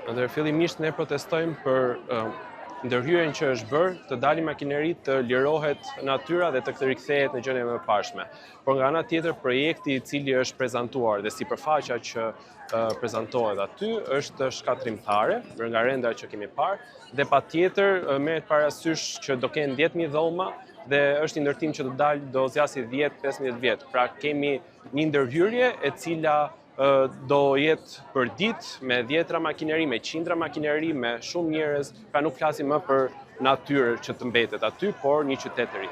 Atëherë fillimisht ne protestojmë për ndërhyrjen që është bërë, të dalin makineritë, të lirohet natyra dhe të rikthehet në gjendjen e mëparshme. Por nga ana tjetër, projekti i cili është prezantuar dhe sipërfaqja që prezantohet aty është shkatërrimtare, nga rendra që kemi parë, dhe patjetër merret parasysh që do kenë 10.000 dhoma dhe është një ndërtim që do dalë do zgjasi 10-15 vjet. Pra kemi një ndërhyrje e cila do jetë për ditë me dhjetra makineri, me qindra makineri, me shumë njerëz, pra nuk flasim më për natyrë që të mbetet aty, por një qytet të ri.